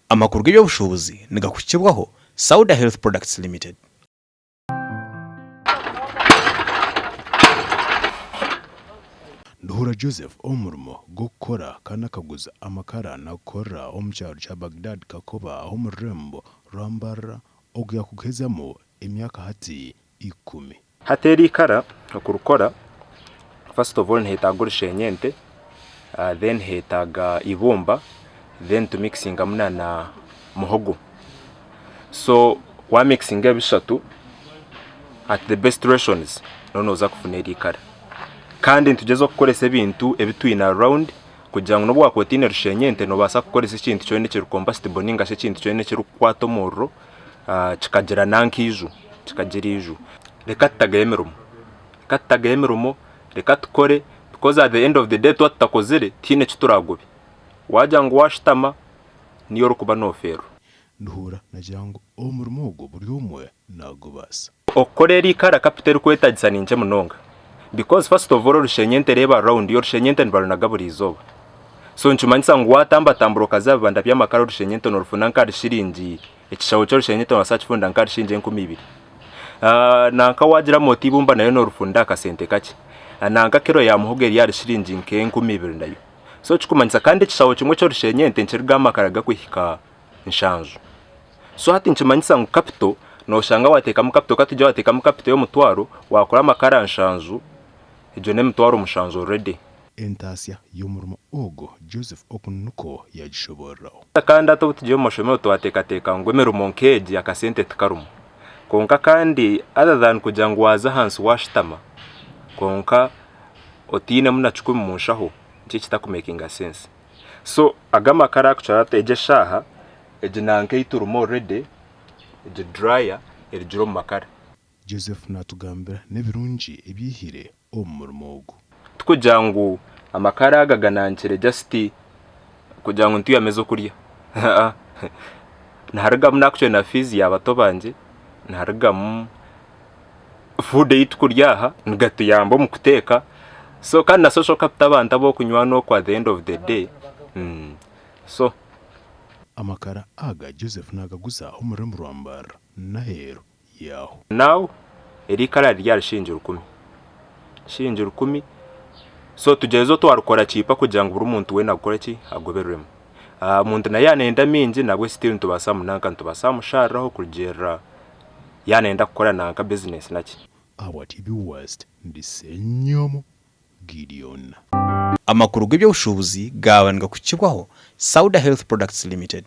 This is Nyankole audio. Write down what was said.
Amakuru g'eby'obushuubuzi nigakuhikibwaho Sauda Health Products Limited. Nduhura Joseph omurimo gw'okukora kandi akaguza amakara nagukorera omu kyaro kya Baghdad Kakoba omu rurembo rwa Mbarara ogu yakuguhezamu emyaka hati ikumi. Hati eri ikara okurikora first of all nihetaaga orushenyente then hetaaga ibumba then tumikisingamu na muhogo so wamikisinga ebi bishatu at the best rations noba noza kufuna eri ikara kandi nitugyezaho kukoresa ebintu ebi twine around kugira ngu n'obu wakuba otiine rushenyente nobaasa kukoresa ekintu kyona ekiri combustible ningashi ekintu kyona ekirikukwata omuriro kikagira nanka eiju, kikagira eiju. Reka tutagaye emirimo, reka tutagaye emirimo, reka tukore because at the end of the day twaba tutakozire tihaine eki turagube. Waagira ngu waashutama niiwe orikuba noofeerwa. Nduhuura nagira ngu omurimo ogwo buri omwe naagubaasa. Okukora eri ikara capital erikwetagisa ni nkye munonga because first of all orushenyente reeba round orushenyente nibarunaga buri izooba so nikimanyisa ngu watambatambura okaza aha bibanda by'amakara orushenyente norufuna nka ahari shiringi ekishaho ky'orushenyente nobaasa kukifunda nka ahari shiringi 2000 nanka wagira oti eibumba naryo norifunda aha kasente kakye nanka kiro ya muhogo eri ahari shiringi nka 2000 nayo so ekirikumanyisa kandi ekishaho kimwe ky'orushenyente nikirugaho amakara gakuhika nshanju. So hati nikimanyisa ngu capital noshanga wateekamu capital katugire wateekamu capital y'omutwaro wakora amakara nshanju egyo n'emitwaro mushanju already. Entaasya y'omurimo ogwo Joseph oku nikwo yaagishoboororaho. Kandi hati obu tugiire omu mashomero twateekateeka ngu emirimo nk'egi akasente tikarimu. Kwonka kandi other than kugira ngu waaza ahansi waashutama kwonka otainemu na kikumi mu nshaho nikyo ekitakumekinga sense. So aga amakara actually egi eshaaha egi nanka ei turimu already egi dryer erugire omu makara. Joseph naatugambira n'ebirungi ebi yaihire omu murimo ogu. Tikugira ngu amakara aga ganankire just kugira ngu nitwihamu ez'okurya aa niharugamu actually na fees ya bato bangye, niharugamu food ei tukurya aha nigatuyamba omu kuteeka so kandi na social capital abantu abu orikunywana okwo at the end of the day so. Amakara aga Joseph naagaguza omu rurembo rwa Mbarara n'aheeru yaaho. Now eri ikara riri ahari shiringi rukumi, shiringi rukumi so tugyezeho twarikora cheaper kugira ngu buri muntu weena akore ki agobereremu. Omuntu nawe yaaba nayenda mingi nabwe still nitubaasa nanka nitubaasa kumushariraho kurugiirira yaaba nayenda kukora nanka bizinesi naki. Ahabwa TV West, ndi Ssenyomo Gideon. Amakuru g'eby'obushuubuzi gaaba nigakuhikibwaho Sauda Health Products Limited.